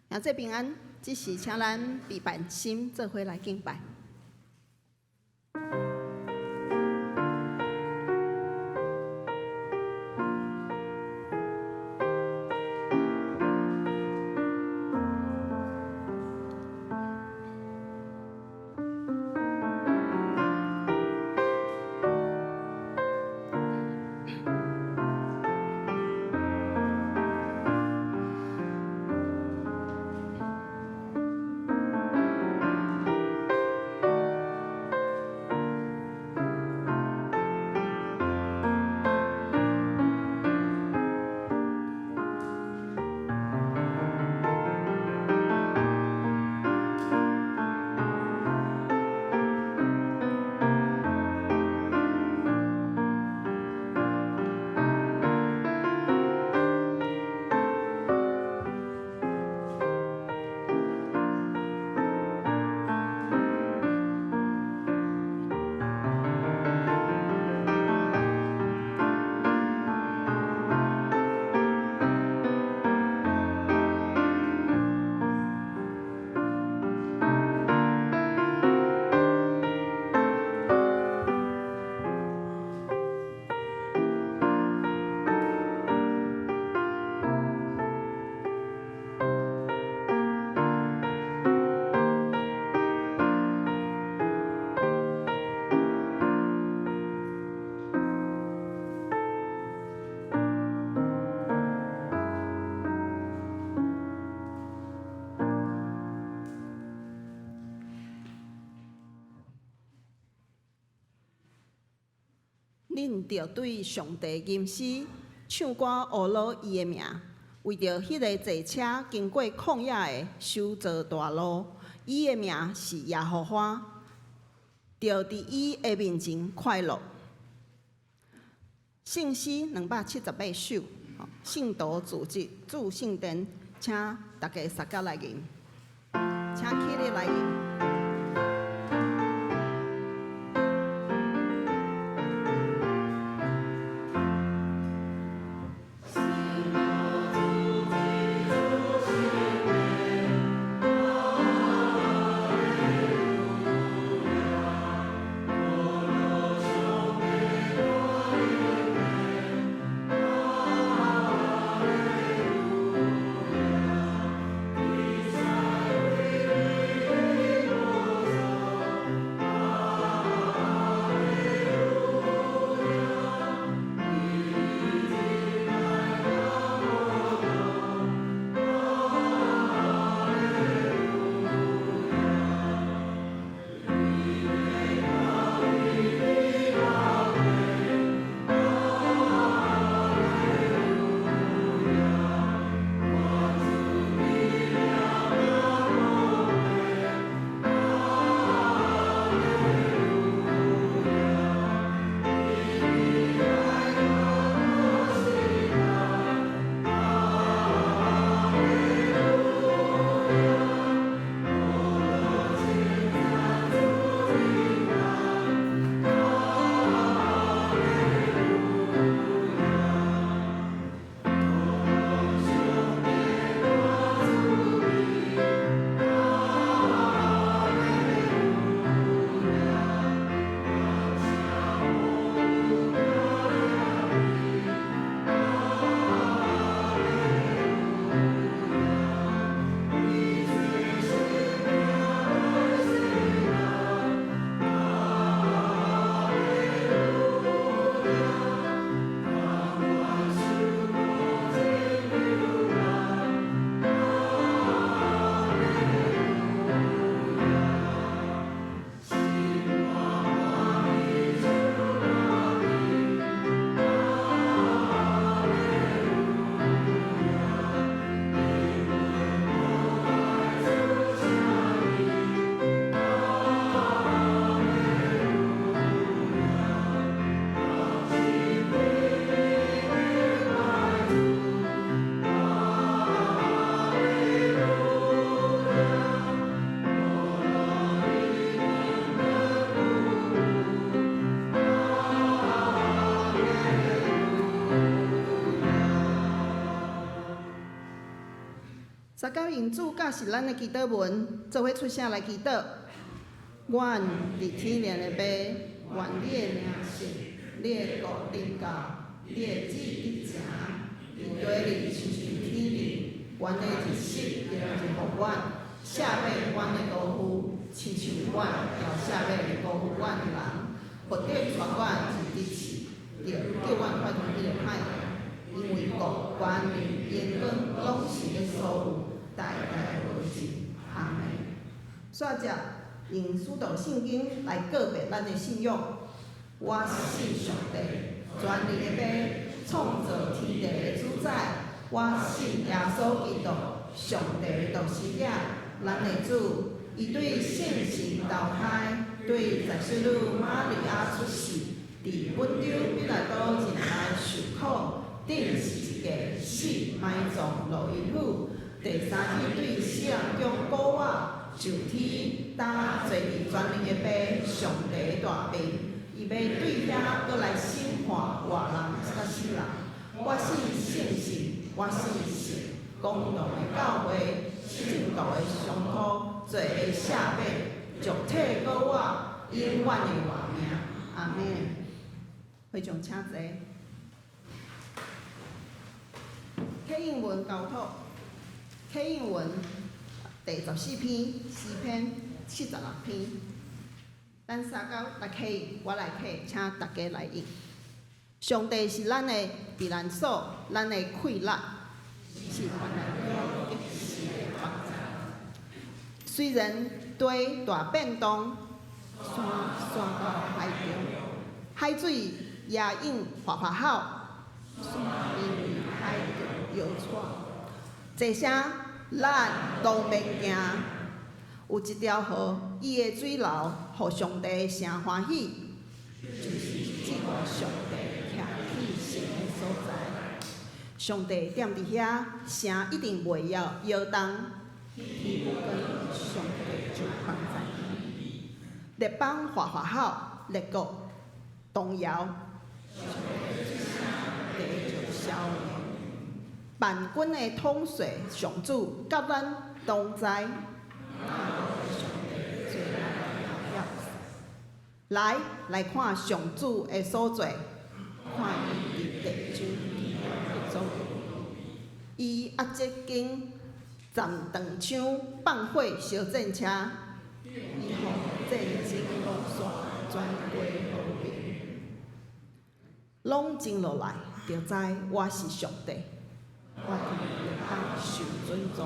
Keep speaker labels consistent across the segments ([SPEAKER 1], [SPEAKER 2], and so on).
[SPEAKER 1] 兄弟平安，這時請咱備辦心做伙來敬拜。恁著對上帝吟詩，唱歌呵咾伊的名，為著彼个坐車經過曠野的修造大路，伊的名是耶和華，著佇伊的面前快樂。聖詩278首，聖徒組織祝聖殿，請大家相佮來吟，請起立來吟。三九用主教示咱的祈禱文，做伙出聲來祈禱。阮佇天靈的父，願你的名聖，你的國臨到，你的旨意成，佇地裡親像天頂。阮的日食今日予阮，赦免阮的辜負，親像阮也赦免辜負阮的人。不得帶阮入敵試，著救阮脫離彼个歹的。因為國、權力、榮光，攏是你所有，代代無盡。阿門。煞接用使徒信經來告白咱的信仰。我信上帝，全能的父，創造天地的主宰。我信耶穌基督，上帝的獨生子，咱的主。伊對聖神投胎，對十聖女瑪利亞出世，佇本丟彼拉多任內受苦，釘十字架，死，埋葬，落陰府。第三日對死人中復活，上天，擔坐佇全能的父上帝大邊，伊欲對遐閣來審判活人佮死人。我信聖神，我信聖公同的教會，聖徒的相托，罪的赦免，肉體復活，永遠的活命。阿門。會眾請坐。啟應文交託，啟應文第14篇，詩篇76篇。咱三九來啟應，我來啟，請大家來應。上帝是咱的避難所，咱的氣力，是患難中及時的幫助。雖然地大變動，山徙到海中，海水也湧嘩嘩吼，山因為海潮搖掣。這聲咱攏免驚。有一條河，伊的水流，予上帝的城歡喜，就是這個上帝徛起神的所在。上帝踮佇遐，城一定袂搖搖動。天無根，上帝就放在。列邦嘩嘩吼，列國動搖，上帝出聲，地就消滅。萬軍的統帥上主佮咱同在。上帝做咱的要塞。來，來看上主的所做，看伊佇地上的作為。伊壓這弓斬長槍，放火燒戰車。伊予戰爭攏煞，全地和平。攏靜落來，就知我是上帝。我佇列邦受尊重，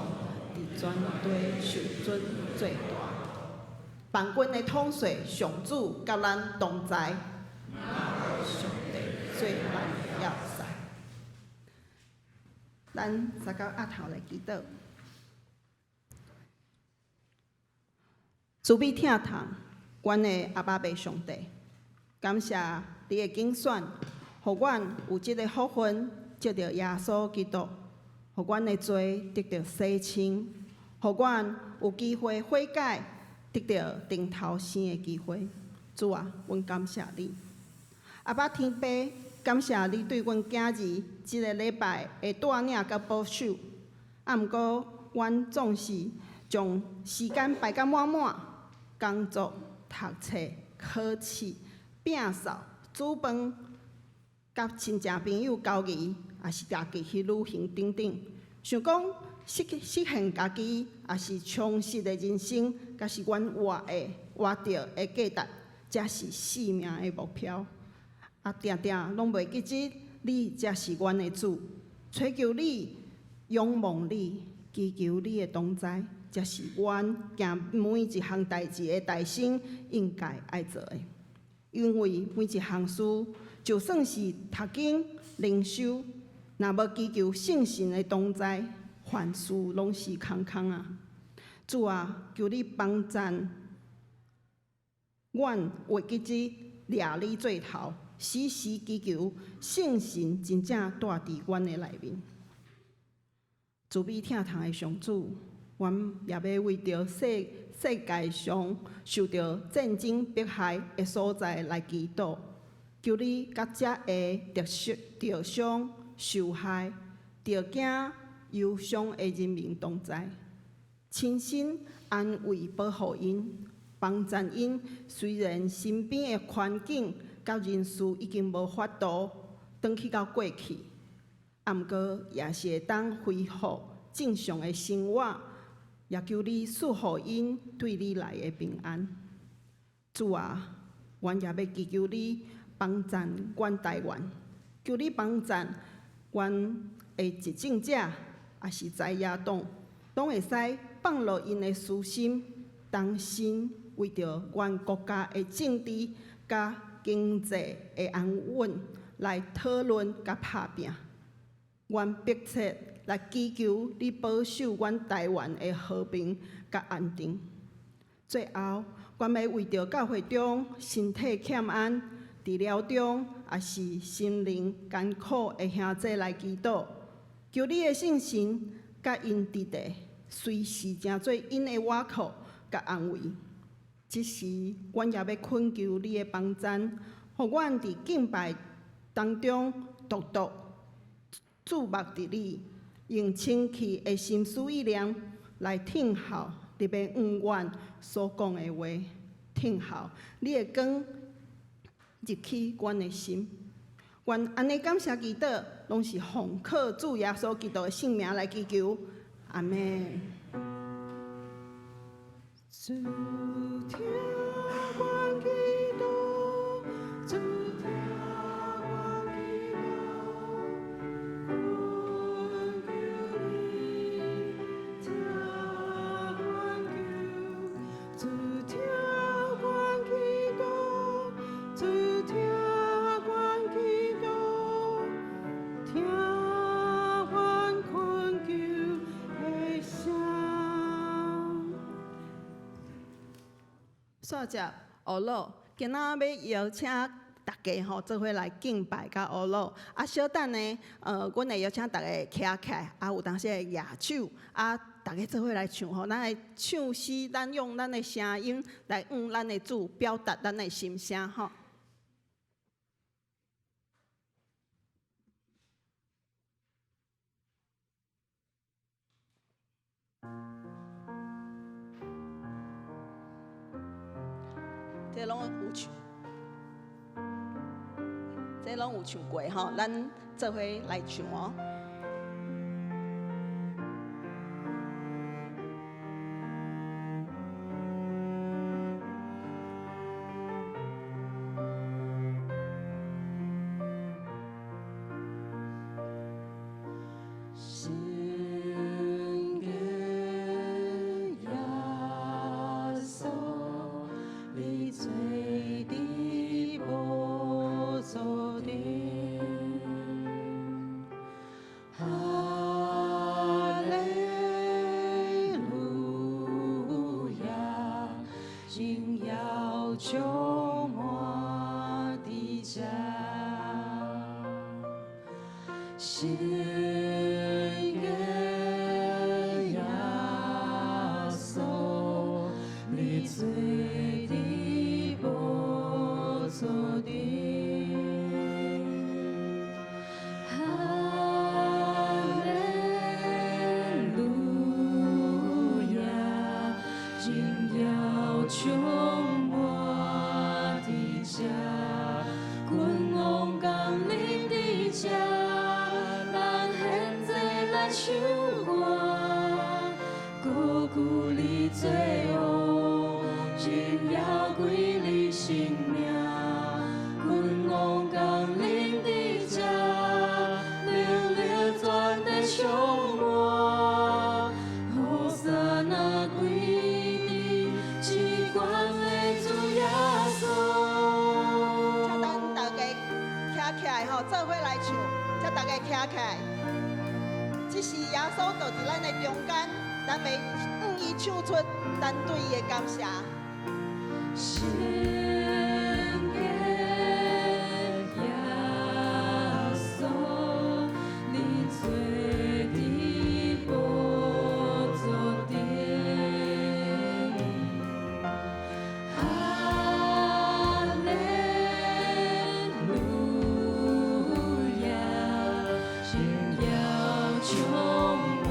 [SPEAKER 1] 佇全地受尊做大。萬軍的統帥上主佮咱同在，上帝做咱的要塞。咱三九阿頭來祈禱。慈悲疼痛，阮的阿爸父上帝，感謝你的揀選，予阮有這个福分，藉著耶穌基督，予阮的罪得著洗清，予阮有機會悔改，得著重頭生的機會。主啊，阮感謝你。阿爸天父，感謝你對阮囝兒這个禮拜的帶領佮保守。啊，毋過阮總是將時間排甲滿滿，工作、讀冊、考試、摒掃、煮飯、佮親戚朋友交誼，抑是家己去旅行等等，想講實實現家己，抑是充實的人生，才是阮活的活著的價值，才是生命的目標。啊，定定攏袂記得你才是阮的主，揣求你，仰望你，祈求你的同在，才是阮行每一項代誌的代先應該愛做的。因為每一項事，就算是讀經、靈修，若無祈求聖神的同在，凡事攏是空空啊！主啊，求你幫贊阮會記得掠你做頭，時時祈求聖神真正住佇阮的內面。慈悲疼痛的上主，阮也欲為著世世界上受著戰爭迫害的所在來祈禱，求你佮遮的著傷、受害、著驚憂傷的人民同在，親身安慰保護𪜶，幫贊𪜶。雖然身邊的環境佮人事已經無法度轉去到過去，啊，毋過也是會當恢復正常的生活。也求你賜予𪜶對你來的平安。主啊，阮也欲祈求你幫贊阮台灣，求你幫贊阮的執政者，抑是在野黨，攏會使放落𪜶的私心，同心為著阮國家的政治佮經濟的安穩來討論佮拍拚。阮迫切來祈求你保守阮台灣的和平佮安定。最後，阮欲為著教會中身體欠安、治療中，抑是心靈艱苦的兄弟來祈禱，求你的聖神佮𪜶佇咧，隨時成做𪜶的倚靠佮安慰。這時，阮也欲懇求你的幫贊，予阮佇敬拜當中獨獨注目佇你，用清氣的心思意念來聽候你欲向阮所講的話，聽候你的光入去阮的心。阮按呢感謝祈禱，攏是奉靠主耶穌基督的聖名來祈求，阿們。主聽阮祈禱，主聽阮祈禱，懇求你聽阮求，主聽阮祈禱，主聽阮祈禱，聽阮懇求的聲。煞接學樂，今仔欲邀請大家吼，做伙來敬拜佮學樂。啊，小等呢，阮會邀請大家徛起來，啊，有當時會舉手，啊，大家做伙來唱吼，咱來唱詩，咱用咱的聲音來向咱的主表達咱的心聲吼。這攏有唱，這攏有唱過吼，咱做伙來唱哦。
[SPEAKER 2] 聖潔耶穌，你坐佇寶座頂，哈利路亞，榮耀充滿佇這。聖潔耶穌，你坐佇寶座頂，哈利路亞，榮耀充滿佇這，君王降臨佇這，咱現在來唱歌，高舉你做王，榮耀歸你聖名。君王降臨佇這，能力全地充滿，和散那歸佇至懸的主耶穌。
[SPEAKER 1] 請咱大家徛起來吼，做伙來唱，請大家徛起來。這時耶穌就佇咱的中間，咱欲向伊唱出咱對伊的感謝。
[SPEAKER 2] 聖潔耶穌，你坐佇寶座頂，哈利路亞，榮耀充滿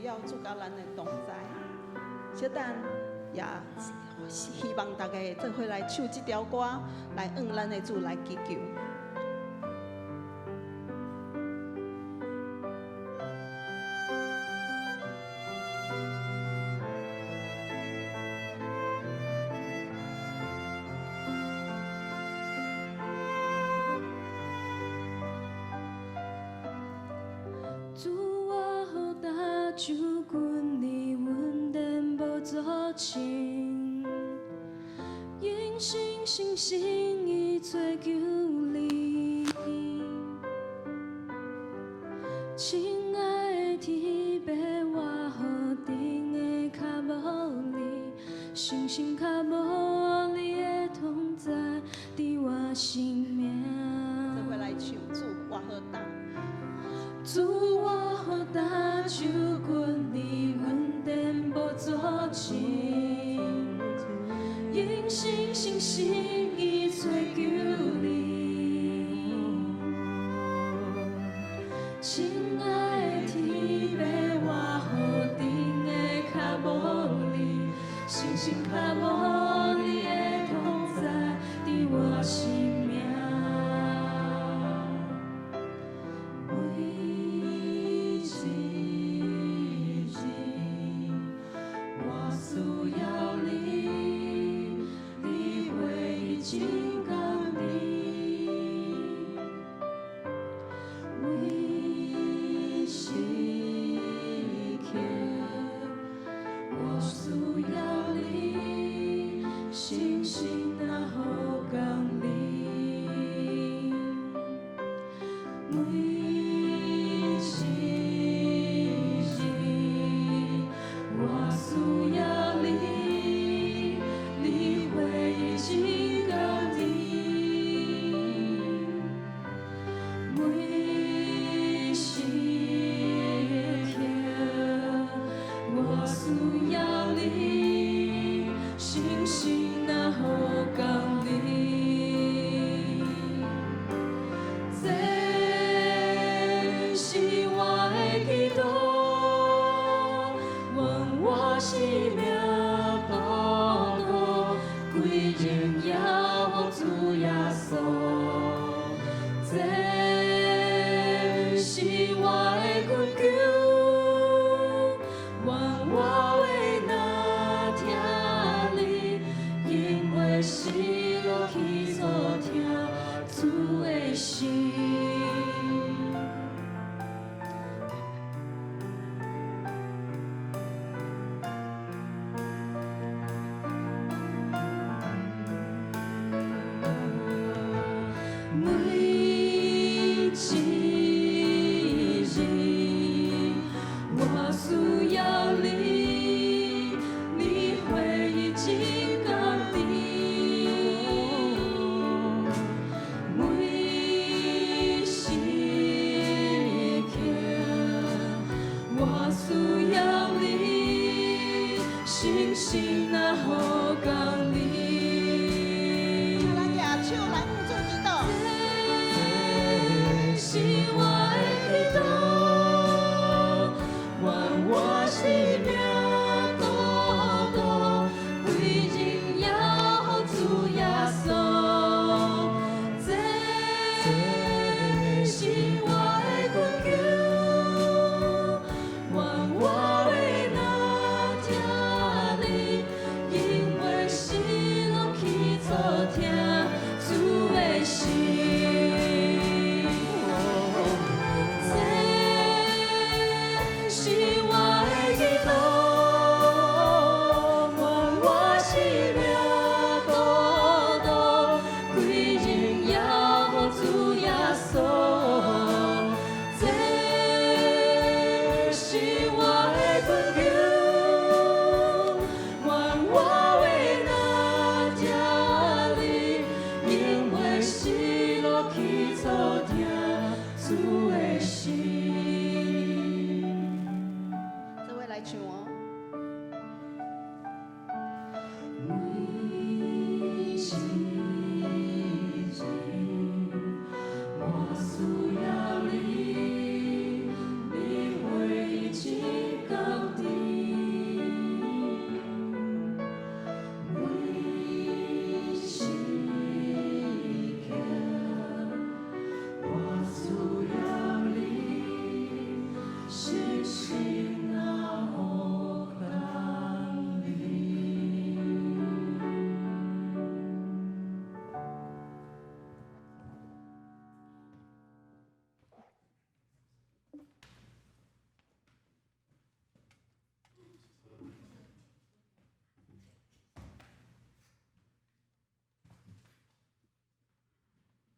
[SPEAKER 1] 耀，主佮咱的同在。小等也希望大家做伙來唱這條歌，來向咱的主來祈求。
[SPEAKER 2] 主我何大将軍，你恩典無阻停，用誠心誠意追求你。親愛的天父，我何等的渴慕你，深深渴慕你的同在，佇我生命。
[SPEAKER 1] 做伙來唱，主我何大。
[SPEAKER 2] 主我何大將軍，你恩典無阻停，用誠心誠意追求你。親愛的天父，我何等的渴慕你，深深渴慕你的同在，佇我生命。每一日，我需要你，你話語真甘甜。每時刻，我需要你，深深若好降臨。每一日，我需要你，你話語真甘甜。每時刻，我需要你，深深若好降臨。這是我的祈禱，願我生命禱告，歸榮耀予主耶穌。這是我的懇求，願我話若聽你，永袂失落去做疼主的心。每一日，我需要你，你話語真甘甜。每時刻，我需要你，深深若好降臨。
[SPEAKER 1] 請咱舉手來向主祈禱。
[SPEAKER 2] 這是我的祈禱，願我生命禱告，歸榮耀予主耶穌。這是我的懇求，願我話若聽你，永袂失落去做疼主的心。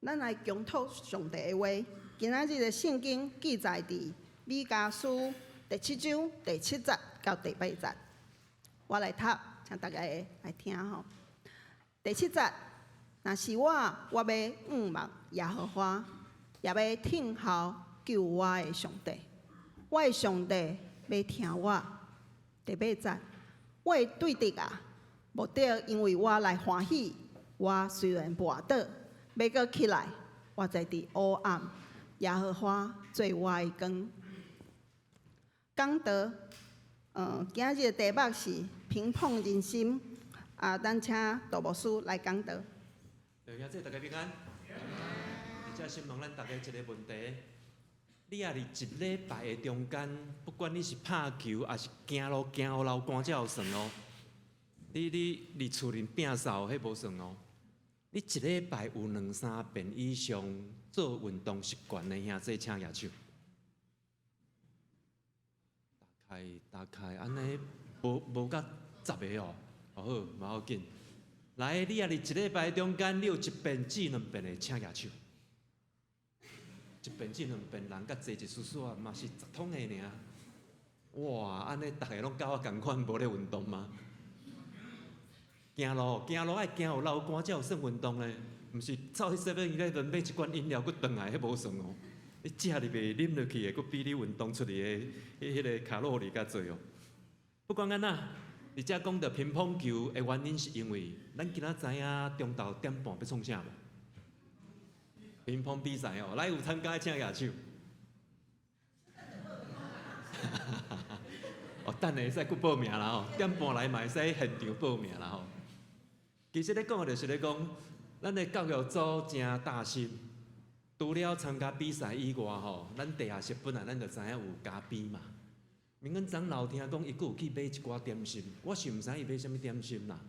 [SPEAKER 1] 咱來傾吐上帝的話。今仔日的聖經記載佇彌迦書第七章第七節到第八節。我來讀，請大家來聽吼。第七節，若是我，我欲仰望耶和華，也欲聽候救我的上帝。我的上帝欲聽我。第八節，我的對敵啊，毋著因為我來歡喜。我雖然跋倒，欲閣起來，我在佇黑暗，耶和華做我的光。講道，今日的題目是平碰人心。啊，咱請杜牧師來講道。
[SPEAKER 3] 弟兄姊妹大家平安。而且先問咱大家一个問題：你若佇一禮拜的中間，不管你是拍球，抑是行路行予流汗才有算哦。你佇厝裡摒掃，彼無算哦。你一禮拜有兩三遍以上做運動習慣的兄弟，請舉手。大概大概按呢，無甲十个哦。好，無要緊。來，你若佇一禮拜中間，你有一遍至兩遍的，請舉手。一遍至兩遍，人較濟一絲絲啊，嘛是十通個爾。哇，按呢逐个攏佮我仝款無咧運動嗎？行路，行路愛行予流汗才有算運動咧，毋是走去 Seven Eleven 買一罐飲料，閣轉來，彼無算哦。你食入去、啉落去的，閣比你運動出去的彼彼個卡路里較濟哦。不管按怎，佇遮講著乒乓球的原因，是因為咱今仔知影中晝點半欲創啥無？乒乓比賽哦，來有參加的請舉手。哦，等下會使閣報名啦吼，點半來嘛會使現場報名啦吼。其實咧講的就是咧講，咱的教育組誠貼心。除了參加比賽以外吼，咱地下室本來咱就知影有咖啡嘛。明恩長老聽講，伊閣有去買一寡點心，我是毋知伊買啥物點心啦。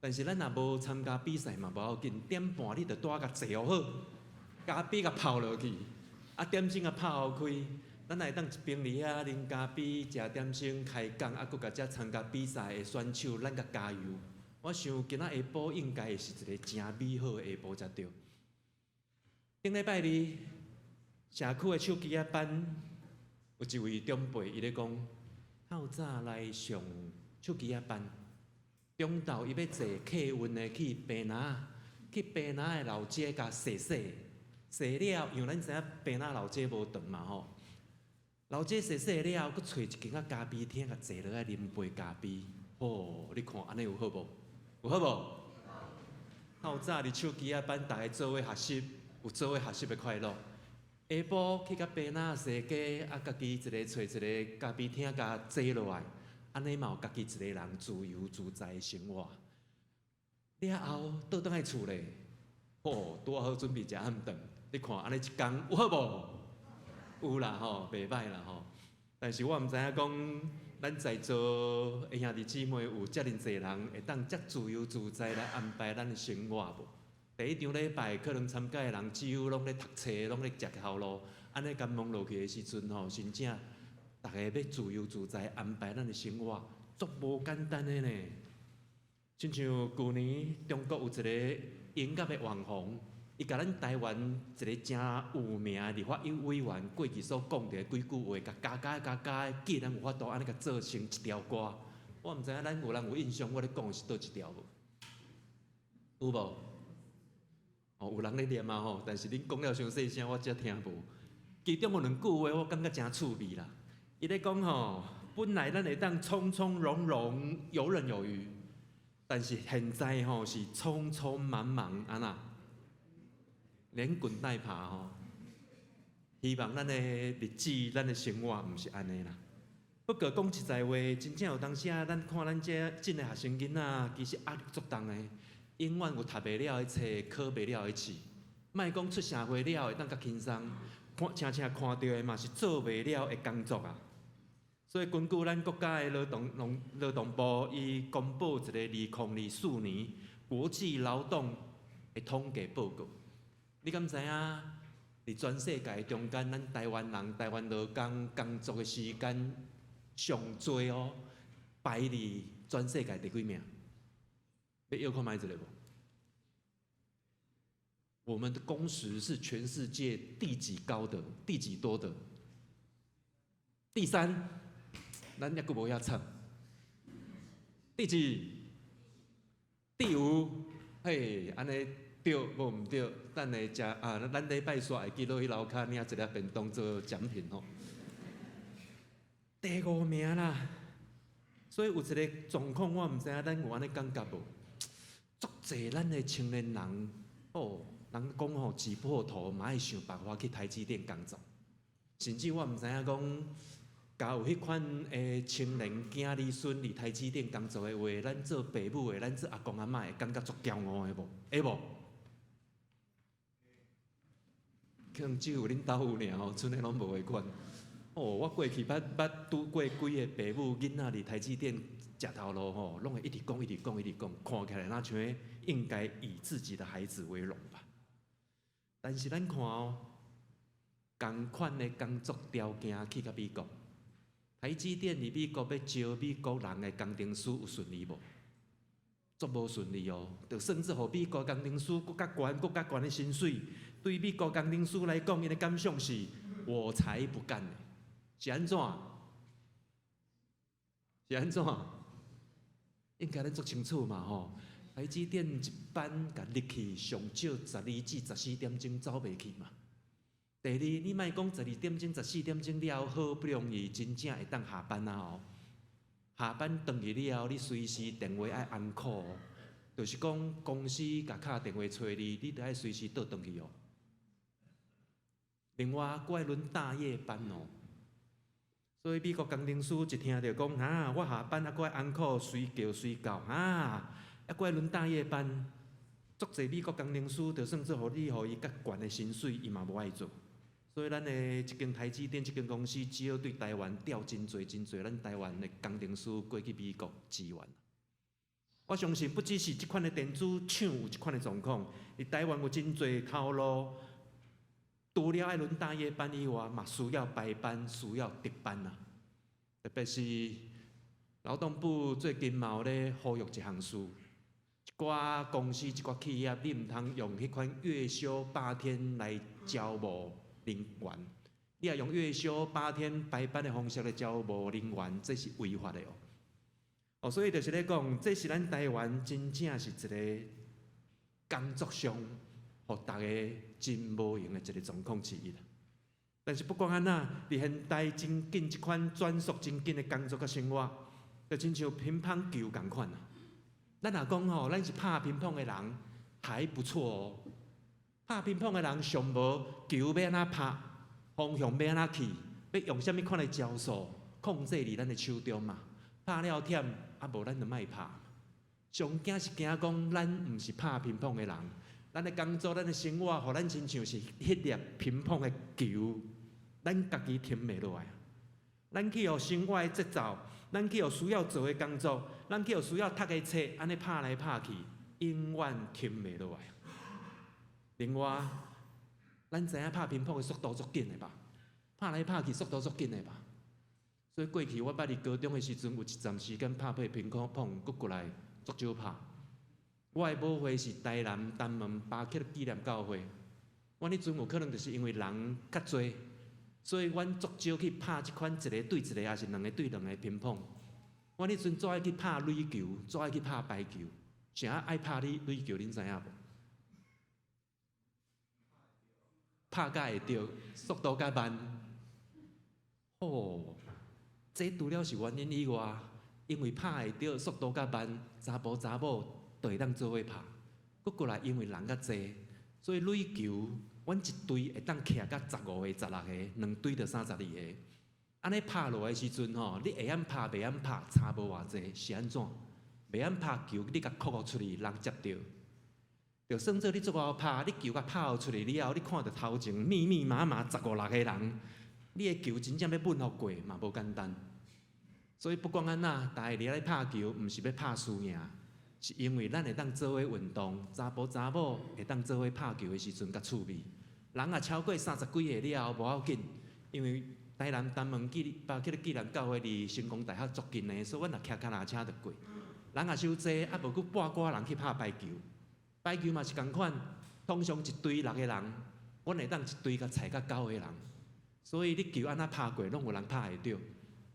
[SPEAKER 3] 但是咱若無參加比賽嘛，無要緊，點半你就蹛共坐好，咖啡共泡落去，啊點心共拍予開，咱會當一邊佇遐啉咖啡、食點心、開講，啊閣共遮參加比賽的選手，咱共加油。我想今仔下晡應該會是一个誠美好的下晡才對。頂禮拜二，社區的手機仔班有一位長輩，伊咧講，透早來上手機仔班，中晝伊欲坐客運的去坪林，去坪林的老街共踅踅，踅了，因為咱知影坪林老街無長嘛吼，老街踅踅了，閣揣一間仔咖啡廳，共坐落來啉杯咖啡。吼，你看按呢有好無？有好無？透早佇手機仔班，逐家做伙學習，有做伙學習的快樂。下晡去共坪林踅街，啊，家己一个揣一个咖啡廳，共坐落來，按呢嘛有家己一个人自由自在的生活。了後倒轉來厝咧，吼，拄好準備食暗頓。你看按呢一工有好無？有啦吼，袂䆀啦吼。但是我毋知影講，咱在座的兄弟姊妹有遮爾濟人會當遮自由自在來安排咱的生活無？第一場禮拜可能參加的人只有攏咧讀冊，攏咧食頭路，按呢共問落去的時陣吼，真正逐个欲自由自在安排咱的生活，足無簡單的呢。親像舊年中國有一个音樂的網紅，伊共咱台灣一个誠有名的立法委員過去所講的幾句話，共加加加加，竟然有法度按呢共做成一條歌。我毋知影咱有人有印象，我咧講的是佗一條無？有無？哦，有人咧念啊吼，但是恁講了傷細聲，我才聽無。其中有兩句話，我感覺誠趣味啦。伊咧講吼，本來咱會當從從容容、游刃有餘，但是現在吼是匆匆忙忙，按怎？連滾帶爬吼。希望咱的日子、咱的生活毋是按呢啦。不過講實在話，真正有當時啊，咱看咱這鎮的學生囡仔，其實壓力足重的，永遠有讀袂了的冊，考袂了的試。莫講出社會了會當較輕鬆，看常常看著的嘛是做袂了的工作啊。所以根據咱國家的勞動部，伊公布一个2024年國際勞動的統計報告。你敢知影？佇全世界中間，咱台灣人、台灣勞工工作的時間上濟哦，排佇全世界第幾名？欲搖看覓一下無？我們的工時是全世界第幾高的？第幾多的？第三，咱猶閣無遐慘。第幾？第五，嘿，按呢對無毋對？等下食啊，咱禮拜煞會記落去樓跤領一粒便當做獎品吼。第五名啦，所以有一個狀況，我毋知影咱有按呢感覺無？足濟咱的青年人，哦，人講吼擠破頭嘛愛想辦法去台積電工作，甚至我毋知影講，假有彼款的青年囝兒孫佇台積電工作的話，咱做爸母的，咱做阿公阿嬤的，感覺足驕傲的無？會無？可能只有恁兜有爾吼，賰的攏無彼款。哦，我過去捌捌拄過幾个爸母囡仔佇台積電食頭路吼，攏會一直講，一直講，一直講，看起來若像應該以自己的孩子為榮吧。但是咱看哦，仝款的工作條件去共美國，台積電佇美國欲招美國人的工程師有順利無？足無順利哦，就算做予美國工程師閣較懸、閣較懸的薪水，對美國工程師來講，𪜶的感想是：我才不幹呢！是按怎？是按怎？應該咱足清楚嘛吼。台積電一班共入去，上少12至14點鐘走袂去嘛。第二，你莫講十二點鐘、十四點鐘了後，好不容易真正會當下班啊吼。下班轉去了後，你隨時電話愛 on call，就是講公司共敲電話催你，你著愛隨時倒轉去哦。另外，閣愛輪大夜班哦。所以美國工程師一聽著講，哈，我下班猶閣愛 on call，隨叫隨到，哈，猶閣愛輪大夜班，足濟美國工程師就算做予你，予伊較懸的薪水，伊嘛無愛做。所以咱的這間台積電這間公司，只好對台灣調真濟真濟，咱台灣的工程師過去美國支援。我相信不只是這款的電子廠有這款的狀況，佇台灣有真濟頭路，除了愛輪大夜班以外，嘛需要排班，需要值班啊。特別是勞動部最近嘛有咧呼籲一項事，一寡公司、一寡企業，你毋通用彼款月休8天來招募人員，你若用月休八天排班的方式來招募人員，這是違法的哦。哦，所以就是咧講，這是咱台灣真正是一個工作上，予逐家真無閒的一個狀況之一。但是不管按怎，佇現代真緊這款轉速真緊的工作佮生活，就親像乒乓球仝款啊。咱若講吼，咱是拍乒乓的人，還不錯哦。拍乒乓的人上無球欲按怎拍，方向欲按怎去，欲用啥物款的招數控制佇咱的手中嘛。拍了忝，啊無咱就莫拍。上驚是驚講，咱毋是拍乒乓的人，咱的工作、咱的生活，予咱親像是彼粒乒乓的球，咱家己停袂落來。咱去予生活的節奏，咱去予需要做的工作，咱去予需要讀的冊，按呢拍來拍去，永遠停袂落來。另外，咱知影拍乒乓的速度足緊的吧？拍來拍去速度足緊的吧？所以過去我捌佇高中的時陣，有一陣時間拍乒乓，閣過來足少拍。我的母會是台南東門巴克紀念教會。阮彼陣有可能就是因為人較濟，所以阮足少去拍這款一個對一個，抑是兩個對兩個乒乓。阮彼陣足愛去拍壘球，足愛去拍排球。啥愛拍壘球，恁知影無？拍甲會著，速度較慢。哦，這除了是原因以外，因為拍會著，速度較慢，查埔查某就會當做伙拍。閣過來，因為人較濟，所以壘球，阮一隊會當徛甲15個、16個，兩隊就32個。按呢拍落來時陣吼，你會曉拍，袂曉拍，差無偌濟，是按怎？袂曉拍球，你共扣予出去，人接著。就算做你足𠢕拍，你球共拍予出去了後，你看著頭前密密麻麻十五六個人，你的球真正欲穩予過嘛無簡單。所以不管按怎，逐家佇遐咧拍球，毋是欲拍輸贏，是因為咱會當做伙運動，查埔查某會當做伙拍球的時陣較趣味。人若超過三十幾個了後無要緊，因為台南東門巴克紀念教會離成功大學足近的，所以阮若騎跤踏車就過。人若傷濟，啊無閣半掛人去拍排球。排球嘛是仝款，通常一隊六個人，阮會當一隊共踩甲九個人，所以你球按怎拍過，攏有人拍會著。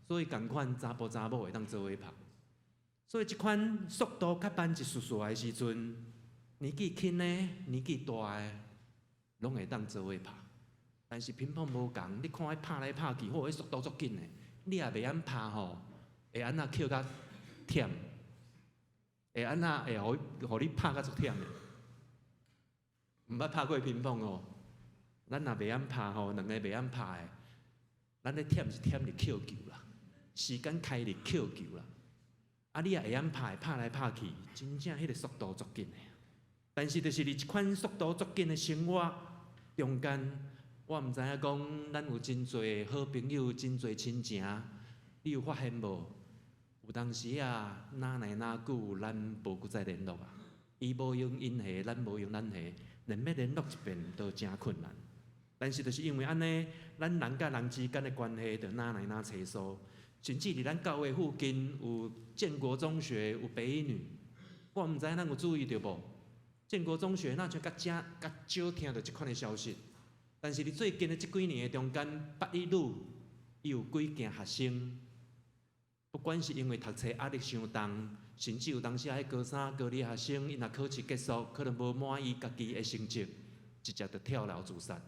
[SPEAKER 3] 所以仝款查埔查某會當做伙拍。所以這款速度較慢一絲絲的時陣，年紀輕的、年紀大的，攏會當做伙拍。但是乒乓無仝，你看彼拍來拍去，吼，彼速度足緊的，你也袂曉拍吼，會按怎抾較忝？會按怎會予你拍甲足忝的？毋捌拍過乒乓哦，咱若袂曉拍吼，兩个袂曉拍的，咱咧忝是忝佇抾球啦，時間開佇抾球啦。啊，你若會曉拍，拍來拍去，真正彼个速度足緊的。但是就是佇這款速度足緊的生活中間，我毋知影講，咱有真濟好朋友，真濟親情，你有發現無？有當時啊，哪來哪久，咱無閣再聯絡啊。伊無閒𪜶閒，咱無閒咱閒，連欲聯絡一遍都誠困難。但是就是因為按呢，咱人佮人之間的關係就哪來哪疏疏。甚至佇咱教會附近有建國中學，有北一女，我毋知影咱有注意著無？建國中學若像較正較少聽著這款的消息，但是佇最近的這幾年的中間，北一女伊有幾間學生，不管是因為讀冊壓力傷重，甚至有當時啊，彼高三、高二學生，𪜶若考試結束，可能無滿意家己的成績，直接就跳樓自殺。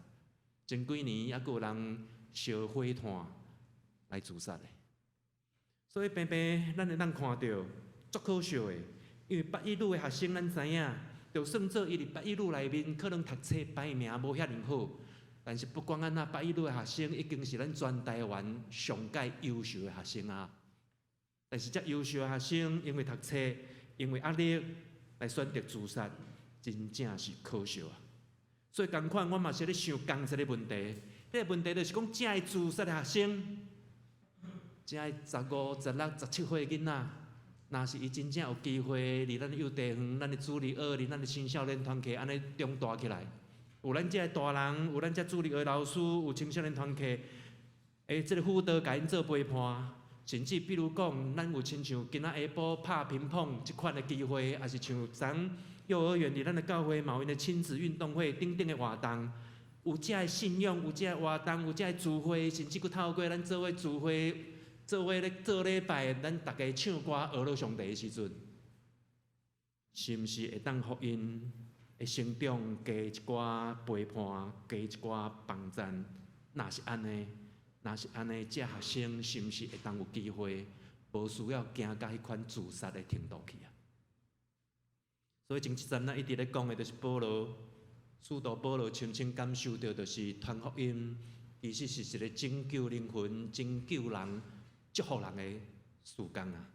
[SPEAKER 3] 前幾年猶閣有人燒火炭來自殺的。所以平平，咱會當看著足可惜的，因為北一女的學生，咱知影，就算做伊佇北一女內面，可能讀冊排名無遐爾好，但是不管按怎，北一女的學生已經是咱全台灣上蓋優秀的學生啊。但是這優秀的學生，因為讀冊，因為壓力來選擇自殺，真正是可惜啊。所以仝款，我嘛是咧想仝一个問題，這个問題就是講，這个自殺的學生，這个15、16、17歲囡仔，若是伊真正有機會佇咱幼稚園、咱的主日學、佇咱的青少年團契按呢長大起來，有咱這个大人，有咱這主日學老師，有青少年團契，這个輔導共𪜶做陪伴，甚至比如講，咱有親像今仔下晡拍乒乓這款的機會，抑是像昨幼兒園佇咱的教會嘛有𪜶的親子運動會等等的活動，有這个信仰，有這个活動，有這个聚會，甚至閣透過咱做伙聚會，做伙咧做禮拜，咱逐家唱歌學樂上帝的時陣，是毋是會當予𪜶的成長加一寡陪伴，加一寡幫贊？若是按呢，若是按呢，這學生是毋是會當有機會，無需要行到彼款自殺的程度去啊？所以前一陣咱一直咧講的，就是保羅，使徒保羅深深感受著，就是傳福音其實是一個拯救靈魂、拯救人、祝福人的事工啊。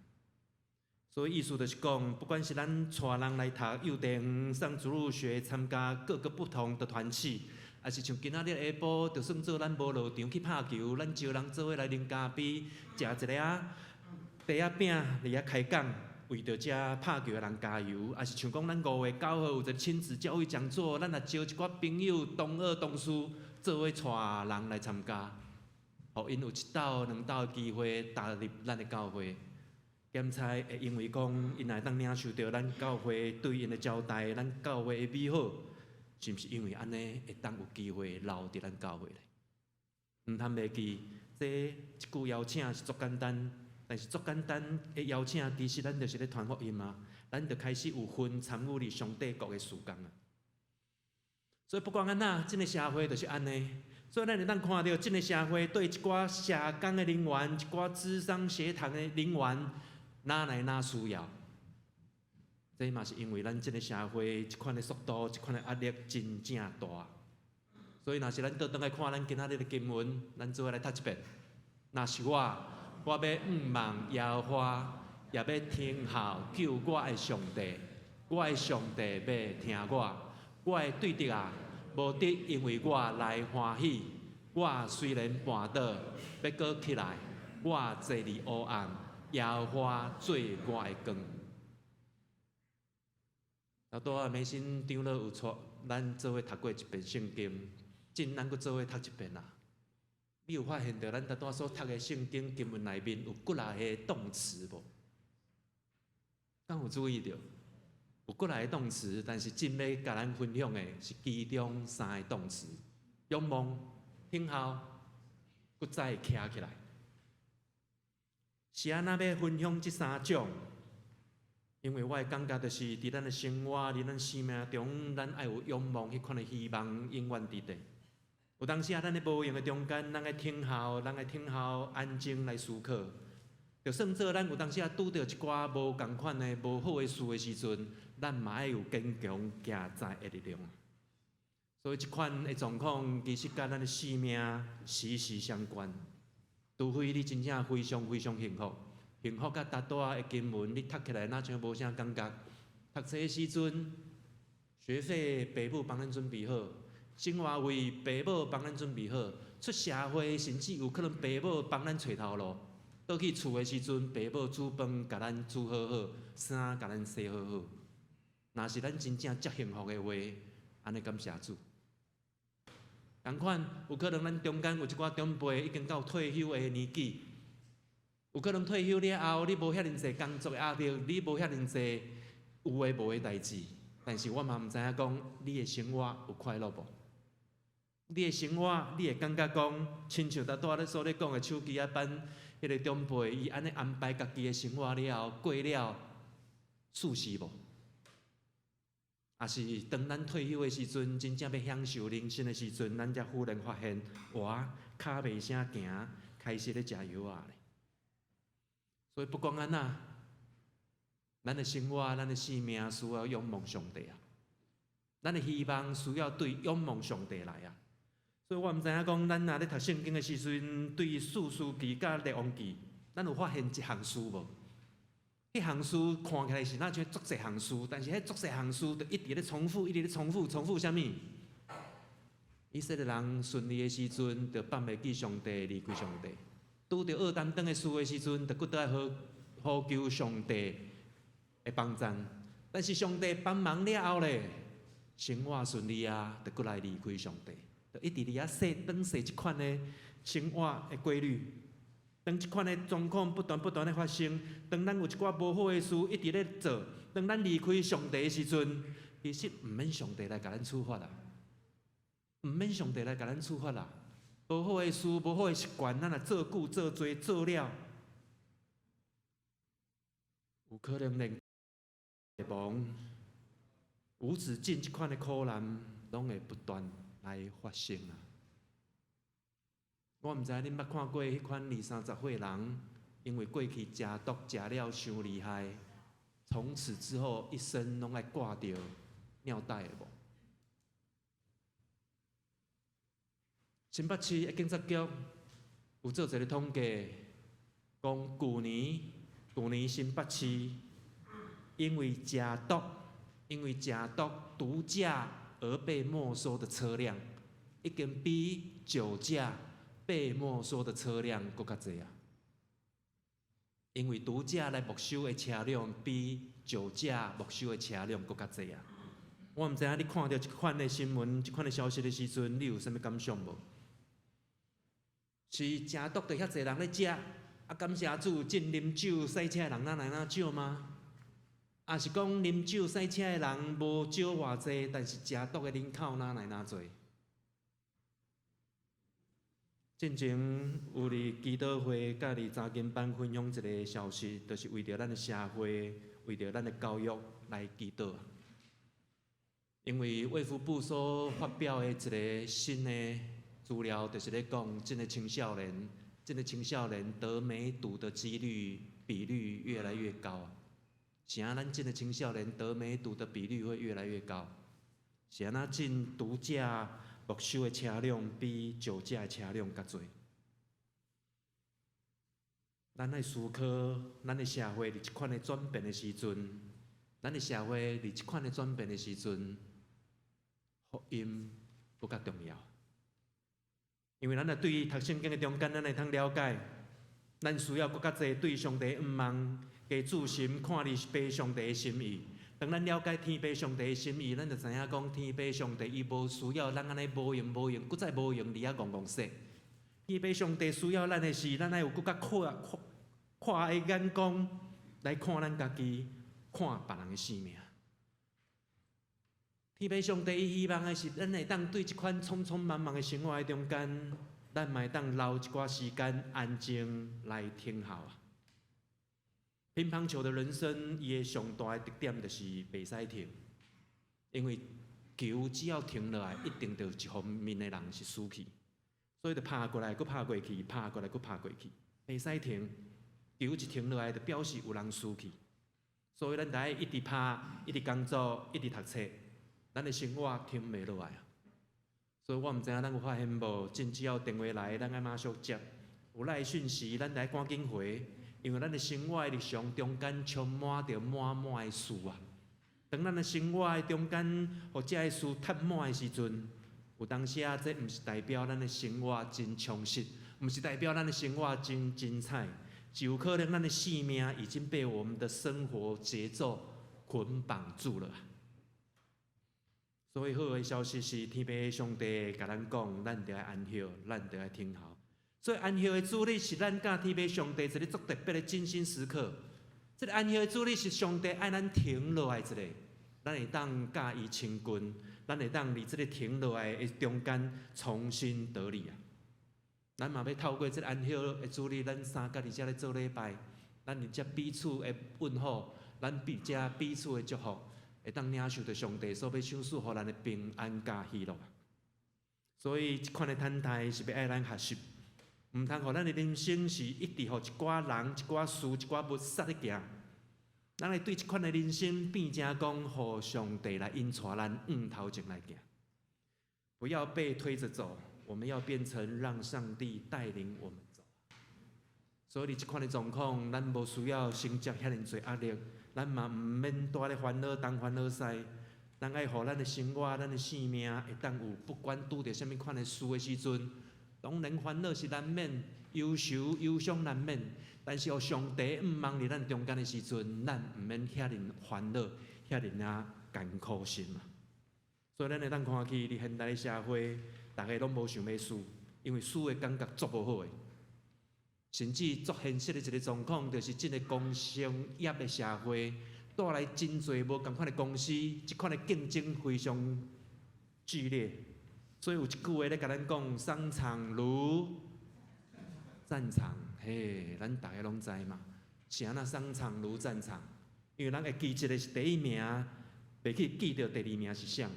[SPEAKER 3] 所以意思就是講，不管是咱帶人來讀幼稚園、上主日學、參加各個不同的團契，抑是像今仔日下晡，就算做咱無落場去拍球，咱招人做伙來啉咖啡，食一个仔袋仔餅佇遐開講，為著遮拍球的人加油，抑是像講咱5月9號有一個親子教育講座，咱也招一寡朋友、同學、同事做伙帶人來參加，予𪜶有一鬥兩鬥的機會踏入咱的教會。兼差會因為講，𪜶會當領受著咱教會對𪜶的招待，咱教會的美好，是毋是因為按呢會當有機會留佇咱教會咧？毋通袂記，這一句邀請是足簡單，但是足簡單的邀請，其實咱就是咧傳福音啊，咱就開始有份參與佇上帝國的事工啊。所以不管按怎，這个社會就是按呢。所以咱會當看著，這个社會對一寡社工的人員、一寡諮商協談的人員，哪來哪需要？這嘛是因為咱這个社會這款的速度、這款的壓力真正大。所以，若是咱倒轉來看咱今仔日的經文，咱做伙來讀一遍。若是我，我欲向望耶和華，也欲聽候救我的上帝。我的上帝欲聽我，我的對敵啊，無得因為我來歡喜。我雖然絆倒，欲閣起來。我坐佇黑暗，耶和華做我的光。頭拄仔美心長老有帶咱做伙讀過一遍聖經，今咱閣做伙讀一遍啦。你有發現著咱頭拄仔所讀的聖經經文內面有幾若個動詞無？敢有注意著？有幾若个動詞，但是今欲共咱分享的是其中三个動詞：仰望、等候、閣再徛起來。是按怎欲分享這三種？因為我的感覺就是，佇咱的生活、佇咱生命中，咱愛有仰望彼款的希望，永遠佇咧。有當時啊，咱咧無閒的中間，咱愛等候，咱愛等候，安靜來思考。就算做咱有當時啊，拄著一寡無仝款的、無好的事的時陣，咱嘛愛有堅強行在的力量。所以，這款的狀況其實佮咱的生命息息相關。除非你真正非常非常幸福，幸福甲拄拄仔的經文，你讀起來若像無啥感覺。讀冊的時陣，學費爸母幫咱準備好，生活費爸母幫咱準備好，出社會甚至有可能爸母幫咱揣頭路。倒去厝的時陣，爸母煮飯共咱煮好好，衫共咱洗好好。若是咱真正遮幸福的話，按呢感謝主。仝款有可能咱中間有一寡長輩已經到退休的年紀，有可能退休了後，你無遐爾濟工作的壓力，你無遐爾濟有的無的代誌，但是我嘛毋知影講你的生活有快樂無？你的生活，你會感覺講，親像拄拄仔咧所咧講的手機仔班彼个長輩，伊按呢安排家己的生活了後，過了舒適無？抑是當咱退休的時陣，真正欲享受人生的時陣，咱才忽然發現，哇，跤袂啥行，開始咧食藥仔咧。所以不管按怎，咱的生活、咱的生命需要仰望上帝啊！咱的希望需要對仰望上帝來啊！所以我毋知影講，咱若咧讀聖經的時陣，對士師記佮列王記，咱有發現一項事無？彼項事看起來是若像足濟項事，但是彼足濟項事就一直咧重複，一直咧重複，重複啥物？以色列人順利的時陣，就放袂記上帝，離開上帝；拄著惡擔當的事的時陣，就閣倒來呼呼求上帝的幫贊。但是上帝幫忙了後咧，生活順利啊，就閣來離開上帝，就一直佇遐踅轉踅這款的生活的規律。當這款的狀況不斷不斷的發生，當咱有一寡無好的事一直咧做，當咱離開上帝的時陣，其實毋免上帝來共咱處罰啦，毋免上帝來共咱處罰啦。無好的事、無好的習慣，咱若做久、做濟、做了，有可能連亡、無止境這款的苦難，攏會不斷來發生啊！我毋知恁捌看過彼款二三十歲人，因為過去食毒食了傷厲害，從此之後一生攏愛掛著尿袋的無？新北市的警察局有做一个統計，講舊年新北市因為食毒、因為食毒毒駕而被沒收的車輛，已經比酒駕被沒收的車輛閣較濟啊！因為毒駕來沒收的車輛比酒駕沒收的車輛閣較濟啊！我毋知影你看著這款的新聞、這款的消息的時陣，你有啥物感想無？是食毒就遐濟人咧食，啊感謝主，禁啉酒駛車的人哪來哪少嗎？抑是講啉酒駛車的人無少偌濟，但是食毒的人口哪來哪濟？進前有佇祈禱會佮佇查經班分享一个消息，就是為著咱的社會、為著咱的教育來祈禱。因為衛福部所發表的一个新的資料，就是咧講，這个青少年得梅毒的幾率比率越來越高。是按怎這个青少年得梅毒的比率會越來越高？是按怎禁毒駕沒收的車輛比酒駕的車輛較濟？咱愛思考，咱的社會佇這款的轉變的時陣，咱的社會佇這款的轉變的時陣，福音閣較重要。因為咱若對讀聖經的中間，咱會通了解，咱需要閣較濟對上帝仰望，加注心看佇父上帝的心意。當咱了解天父上帝的心意，咱就知影講天父上帝伊無需要咱按呢無閒無閒，閣再無閒佇遐戇戇踅。天父上帝需要咱的是，咱愛有閣較闊闊闊的眼光來看咱家己，看別人的生命。天父上帝伊希望的是，咱會當對這款匆匆忙忙的生活的中間，咱嘛會當留一寡時間安靜來聽候啊。乒乓球的人生，伊的上大的特點就是袂使停，因為球只要停落來，一定就有一方面的人是輸去，所以就拍過來，閣拍過去，拍過來，閣拍過去，袂使停。球一停落來，就表示有人輸去，所以咱得愛一直拍，一直工作，一直讀冊，咱的生活停袂落來啊。所以我毋知影咱有發現無？真只要電話來，咱愛馬上接；有來訊息，咱得愛趕緊回，因為咱的生活的日常中間充滿著滿滿的事啊。當咱的生活的中間，予這个事塞滿的時陣，有當時啊，這毋是代表咱的生活真充實，毋是代表咱的生活真精彩，是有可能咱的性命已經被我們的生活節奏捆綁住了。所以好的消息是，天父上帝共咱講，咱著愛安歇，咱著愛聽候。所以安歇的主日是咱佮天父上帝一个足特別的精心時刻。這个安歇的主日是上帝愛咱停落來一下，咱會當佮伊親近，咱會當佇這个停落來的中間重新得力啊！咱嘛欲透過這个安歇的主日，咱三角佇遮咧做禮拜，咱佇遮彼此的問候，咱佇遮彼此的祝福，會當領受著上帝所欲賞賜予咱的平安佮喜樂。所以這款的等待是欲愛咱學習，毋通予咱的人生是一直予一寡人、一寡事、一寡物捒咧行。咱會對這款的人生變成講，予上帝來引帶咱向頭前來行，不要被推著走，我們要變成讓上帝帶領我們走。所以，佇這款的狀況，咱無需要承接遐爾濟壓力，咱嘛毋免蹛咧煩惱東煩惱西。咱愛予咱的生活、咱的性命會當有，不管拄著啥物款的事的時陣，當然煩惱是難免，憂愁憂傷難免。但是，予上帝向望佇咱中間的時陣，咱毋免遐爾煩惱、遐爾仔艱苦心啊。所以，咱會當看去佇現代的社會，逐个攏無想欲輸，因為輸的感覺足無好的。甚至足現實的一个狀況，就是這个工商業的社會帶來真濟無仝款的公司，這款的競爭非常劇烈。所以有一句話咧，共咱講：商場如戰場。嘿，咱逐个攏知嘛？是按怎商場如戰場？因為咱會記一个是第一名，袂去記著第二名是啥。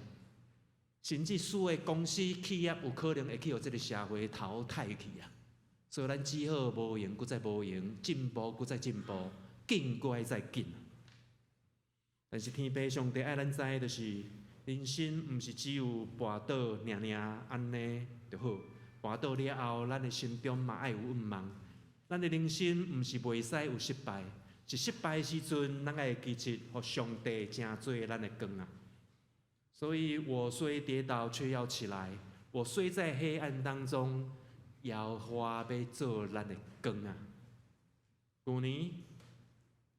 [SPEAKER 3] 甚至輸的公司企業有可能會去予這个社會淘汰去啊！所以咱只好無閒，閣再無閒，進步閣再進步，緊閣愛再緊。但是天父上帝愛咱知，就是人生毋是只有跋倒爾爾按呢就好，跋倒了後，咱的心中嘛愛有向望。咱的人生毋是袂使有失敗，是失敗的時陣，咱愛會記得，予上帝成做咱的光啊！所以我雖跌倒，卻要起來；我雖在黑暗當中，耶和華欲做咱的光啊！舊年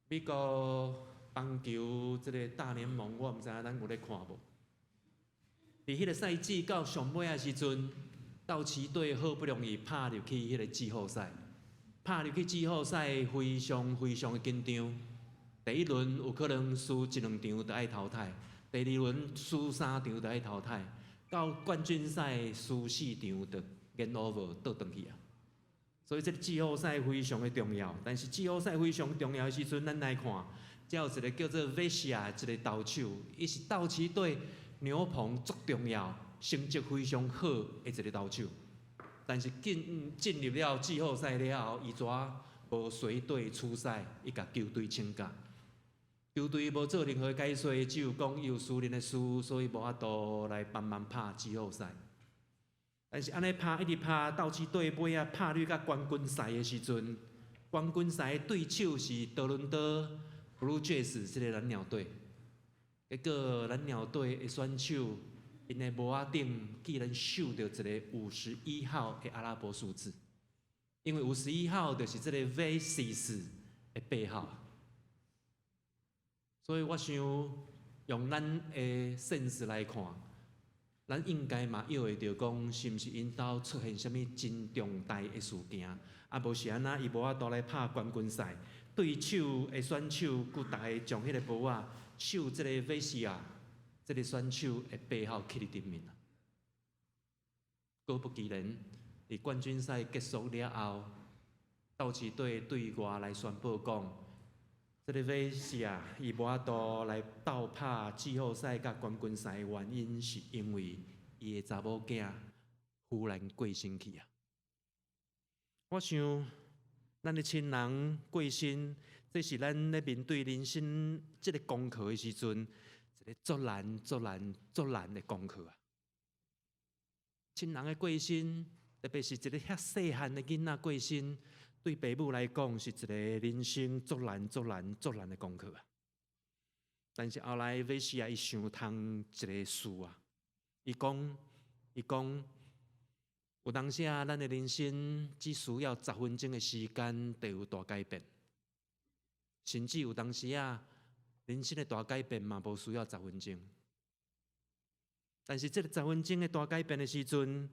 [SPEAKER 3] 美國棒球這个大聯盟，我毋知影咱有咧看無？佇彼个賽季到上尾仔時陣，道奇隊好不容易拍入去彼个季後賽，拍入去季後賽非常非常的緊張。第一輪有可能輸一兩場就愛淘汰，第二輪輸三場就愛淘汰，到冠軍賽輸四場就 game over 倒轉去啊！所以這个季後賽非常的重要。但是季後賽非常重要的時陣，咱來看，遮有一个叫做 Vesia 一个投手，伊是道奇隊牛棚足重要、成績非常好的一个投手。但是進入了季後賽了後，伊怎無隨隊出賽，伊共球隊請假。球隊無做任何解說，只有講伊有私人的事，所以無法度來幫忙拍季後賽。但是按呢拍一直拍，道奇隊尾仔拍入到冠軍賽的時陣，冠軍賽的對手是多倫多 Blue Jays 這个藍鳥隊。結果藍鳥隊的選手，𪜶的帽仔頂竟然繡著一个51號的阿拉伯數字，因為51號就是這个 Vesia 的背號。所以我想用咱的 sense 來看，咱應該嘛臆會著講，是毋是𪜶兜出現啥物真重大的事件？啊，無是按怎伊無法度來拍冠軍賽，對手的選手閣逐个將彼个帽仔繡這个 Vesia。這个選手的背後起佇頂面啊。果不其然，佇冠軍賽結束了後，鬥士隊對外來宣布講，這个馬西亞伊無法度來鬥拍季後賽佮冠軍賽的原因，是因為伊的查某囝忽然過身去啊！我想，咱的親人過身，這是咱咧面對人生這个功課的時陣，一个足難、足難、足難的功課啊！親人的過身，特別是一个遐細漢的囡仔過身，對爸母來講是一個人生足難、足難、足難的功課啊！但是後來馬西亞伊想通一个事啊，伊講，有當時啊，咱的人生只需要10分鐘的時間，就有大改變。甚至有當時啊，人生的大改變嘛，無需要十分鐘。但是這个十分鐘的大改變的時陣，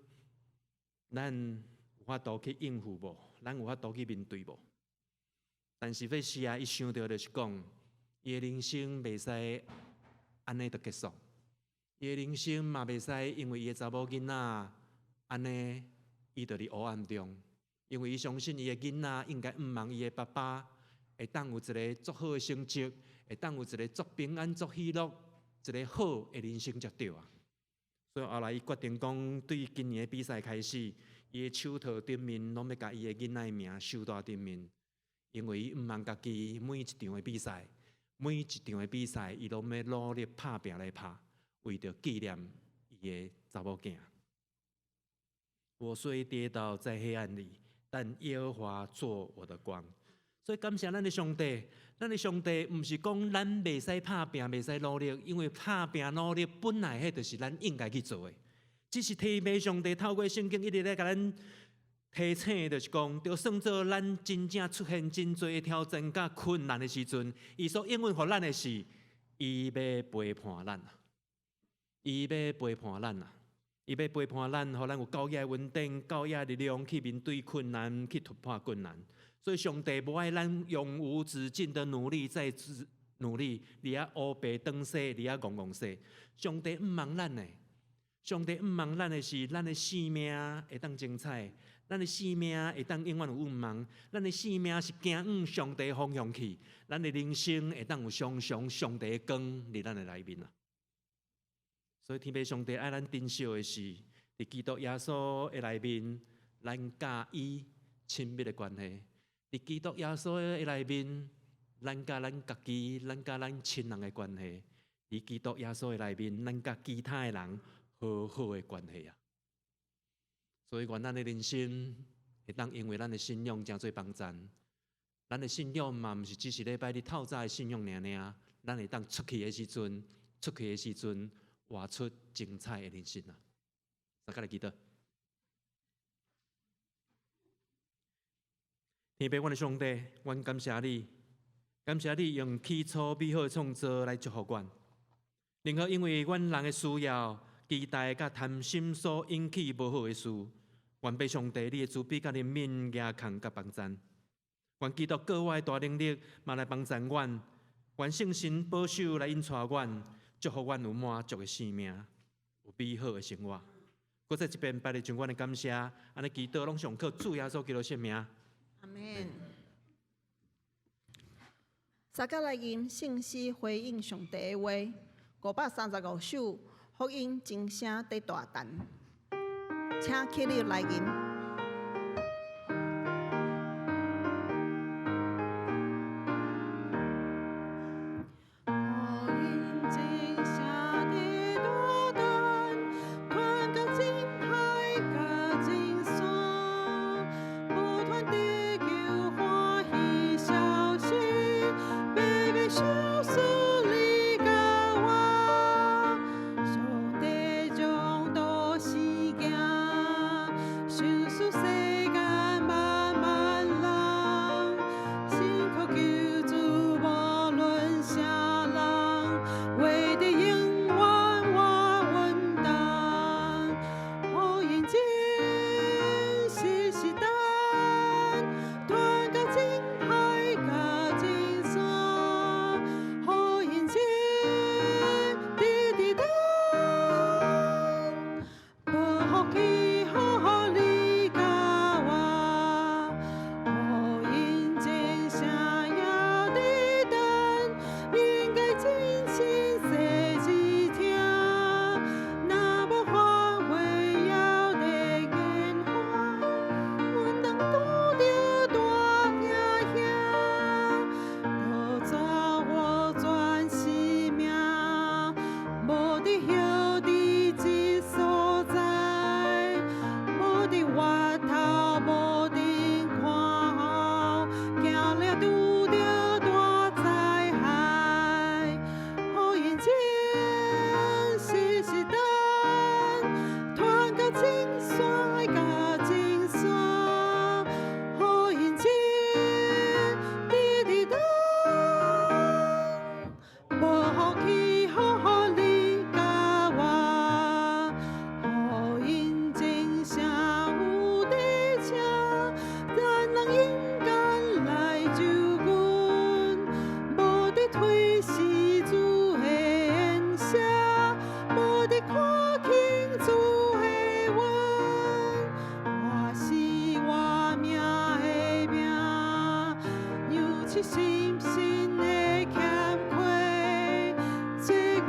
[SPEAKER 3] 咱有法度去應付無？咱有法度去面對無？但是馬西亞伊想著就是講，伊的人生袂使按呢就結束，伊的人生嘛袂使因為伊的查某囡仔按呢，伊就佇黑暗中，因為伊相信伊的囡仔應該向望伊的爸爸會當有一个足好的成績，會當有一个足平安、足喜樂、一个好的人生才對啊。所以後來伊決定講，對今年的比賽開始，伊的手套頂面攏欲共伊的囡仔的名繡佇頂面，因為伊向望家己每一場的比賽，每一場的比賽，伊攏欲努力拍拚來拍，為著紀念伊的查某囝。我雖跌倒在黑暗裡，但耶和華做我的光。所以感謝咱的上帝，咱的上帝毋是講咱袂使拍拚，袂使努力，因為拍拚努力本來彼就是咱應該去做的。只是天父上帝透過聖經一直咧共咱提醒，就是講，就算做咱真正出現真濟的挑戰佮困難的時陣，伊所應允予咱的是，伊欲陪伴咱啊，伊欲陪伴咱啊，伊欲陪伴咱，予咱有夠額的穩定、夠額的力量去面對困難，去突破困難。所以上帝無愛咱永無止境的努力，在努力，佇遐烏白轉踅，佇遐戇戇踅。上帝向望咱的，上帝向望咱的是，咱的生命會當精彩，咱的生命會當永遠有向望，咱的生命是行向上帝方向去，咱的人生會當有常常上帝的光佇咱的內面啊。所以天父上帝愛咱珍惜的是，佇基督耶穌的內面，咱佮伊親密的關係。佇基督耶穌的內面，咱佮咱家己，咱佮咱親人的關係；佇基督耶穌的內面，咱佮其他的人和好的關係啊。所以，願咱的人生會當因為咱的信仰成做幫贊。咱的信仰嘛，毋是只是禮拜日透早的信仰爾爾，咱會當出去的時陣，出去的時陣，活出精彩的人生啊！大家來祈禱。天父，阮的上帝，阮感謝你，感謝你用起初美好的創造來祝福阮。寧可因為阮人的需要、期待佮貪心所引起無好的事，願被上帝你的慈悲佮憐憫舉扛佮幫贊。願基督過活的大能力嘛來幫贊阮，願聖神保守來引帶阮，祝福阮有滿足的生命，有美好的生活。閣再一遍，拜你將阮的感謝，按呢祈禱攏上靠主耶穌基督聖名。
[SPEAKER 1] 阿們。大家來吟聖詩回應上帝的話，535首，福音真聲佇大陳，請起立來吟。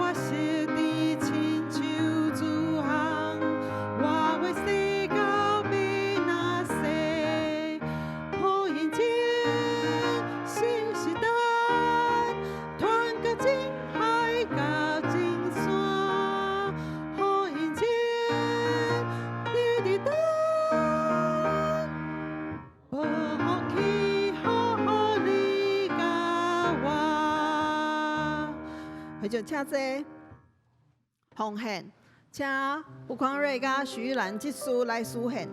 [SPEAKER 4] 我實佇親像諸項，我會死到比那西，好認真，信實等，團結真海甲真山，好認真，佇佇等，無放棄，予你佮我。
[SPEAKER 1] 會長請坐，奉獻，請胡匡瑞佮徐玉蘭執事來司獻。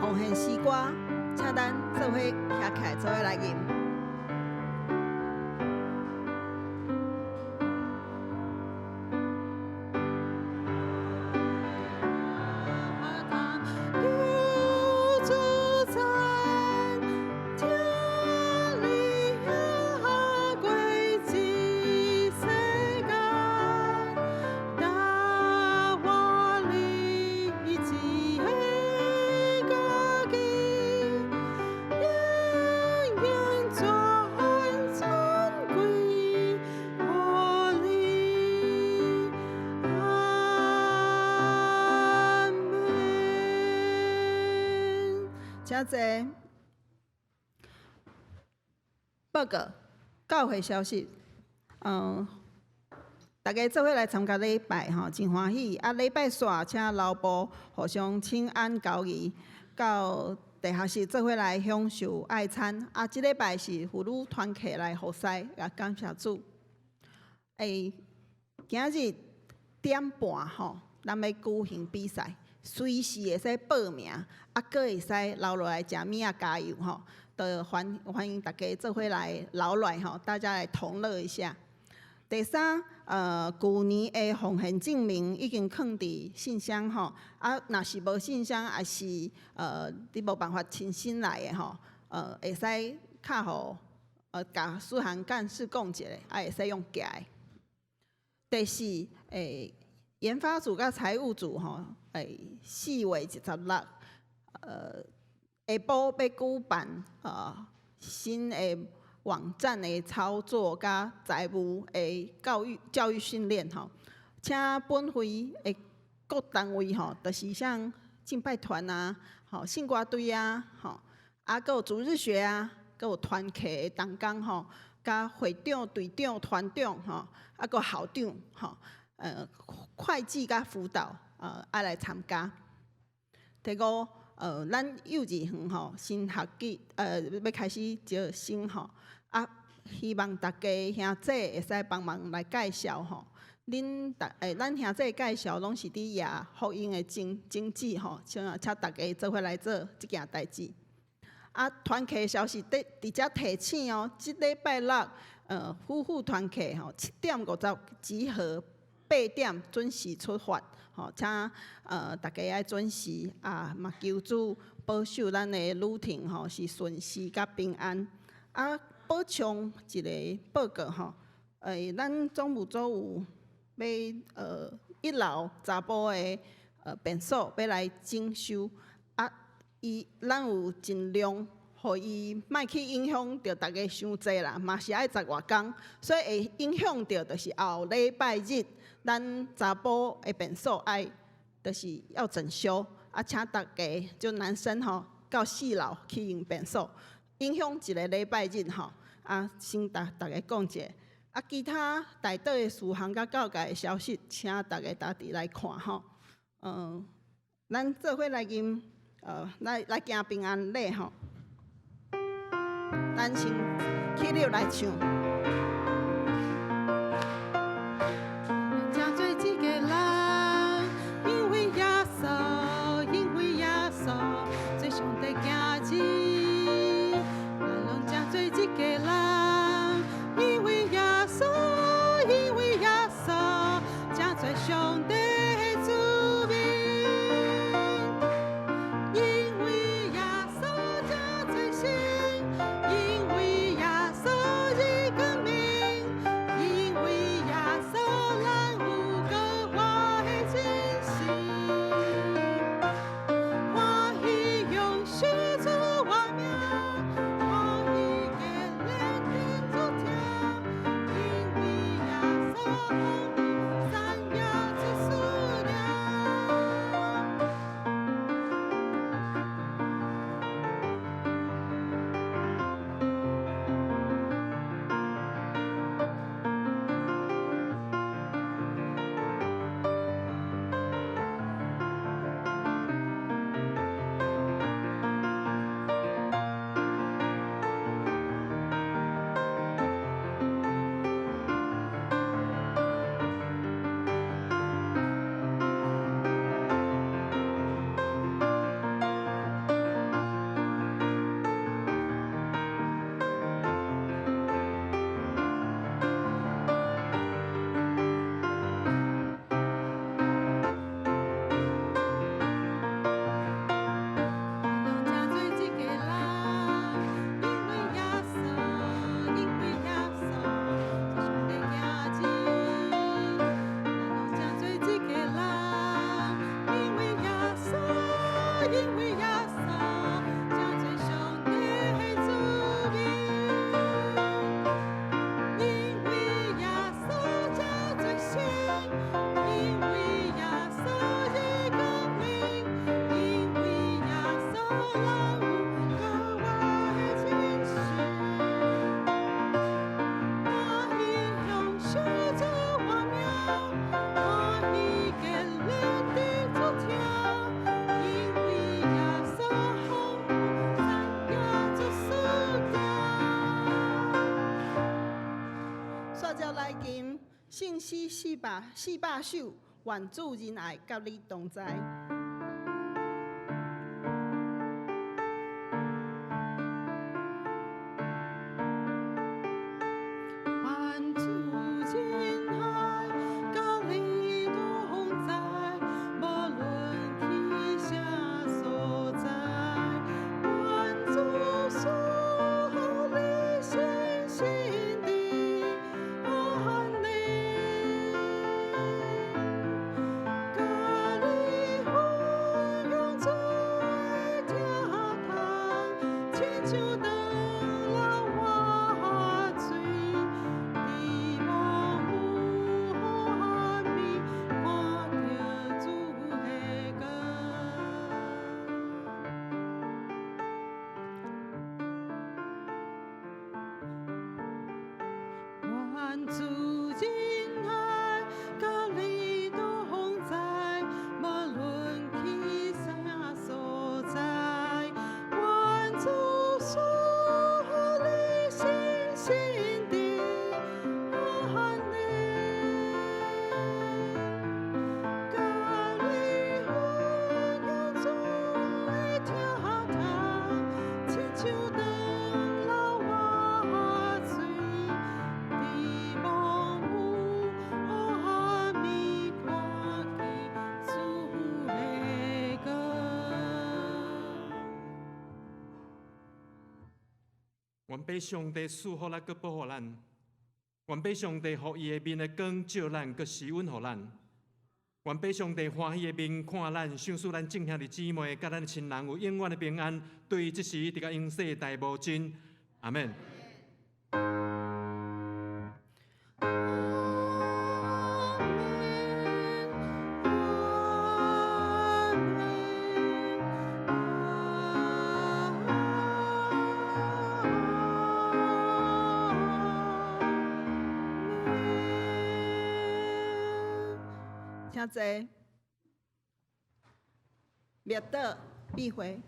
[SPEAKER 1] 奉獻詩歌，請咱做伙徛起來，做伙來吟。
[SPEAKER 4] 求主讚，聽你也過這世間，帶我離這個家己，永遠全尊貴予你。阿們。
[SPEAKER 1] 請坐。報告教會消息，大家做伙來參加禮拜吼，真歡喜。啊，禮拜煞請老部互相請安交誼，到地下室做伙來享受愛餐。啊，這禮拜是婦女團契來服侍，也感謝主。今日點半吼，咱欲舉行比賽，隨時會使報名，啊，閣會使留落來食物仔加油吼，都歡迎大家做伙來留落來吼，大家來同樂一下。第三，舊年的奉獻證明已經囥佇信箱吼，啊，若是無信箱，抑是你無辦法親身來的吼，會使敲予共書行幹事講一下，啊，會使用寄的。第四，研發組佮財務組吼，4月26，下晡欲舉辦新的網站的操作佮財務的教育訓練吼，請本會的各單位吼，就是像敬拜團啊，吼聖歌隊啊，吼，啊，閣有主日學啊，閣有團契的同工吼，佮會長、隊長、團長吼，啊，閣校長吼，會計佮輔導，愛來參加。第五，咱幼稚園吼，新學期欲開始招生吼，啊，希望大家兄姊會使幫忙來介紹吼。恁逐咱兄姊介紹攏是佇耶福音的種子吼，請大家做伙來做這件代誌。啊，團契消息佇佇遮提醒哦，這禮拜六，夫婦團契吼，7點50集合，8點準時出發，吼，請大家愛準時啊，嘛求主保守咱的旅程吼是順遂佮平安。啊，補充一個報告吼，咱總務組有欲一樓查埔的便所欲來整修，啊，伊咱有盡量予伊莫去影響著大家傷濟啦，嘛是愛十外工，所以會影響著就是後禮拜日咱查埔的便所愛，就是要整修，啊，請大家就男生吼到四樓去用便所，影響一个禮拜日吼。啊，先逐逐家講者。啊，其他代禱的事項佮告解的消息，請大家逐佇來看吼。咱做伙來吟，來行平安禮吼。咱先起立來唱。
[SPEAKER 4] 誠濟一个人，因為耶穌，因為耶穌，做上帝囝兒。咱攏誠濟一个人，因為耶穌，因為耶穌，誠濟上帝的子民。因為耶穌誠濟神，因為耶穌是光明，因為耶穌咱有閣活的信心。歡喜用受主我名，歡喜堅連天主聽，因為耶穌三耶之數量。咱攏誠濟一个人，因為耶穌，因為耶穌，做上帝囝兒。咱攏誠濟一个人，因為耶穌，因為耶穌，誠濟上帝的子民。因為耶穌誠濟神，因為耶穌是光明，因為耶穌咱有閣活的信心。歡喜用受主我名，歡喜堅連的主聽，因為耶穌三耶做數定。
[SPEAKER 1] 煞接來吟聖詩400首，願主仁愛佮你同在。
[SPEAKER 4] 願主仁愛佮你同在，無論去啥所在，願主賜予你信心的安寧，佮你分享主的疼痛，親像長流活水，佇無有暗暝看著主的光。願主仁愛佮你同在，無論去啥所在，願主賜予你信心的安寧，佮你分享主的疼痛，親像長流活水，佇無有暗暝看見主的光。
[SPEAKER 3] 願被上帝賜福咱，閣保護咱；願被上帝予伊的面的光照咱，閣施恩予咱；願被上帝歡喜的面看咱，賞賜咱眾兄弟姊妹佮咱的親人有永遠的平安，對這時直到永世代無盡。阿們。
[SPEAKER 4] 阿們。
[SPEAKER 1] 請坐。滅倒，閉會。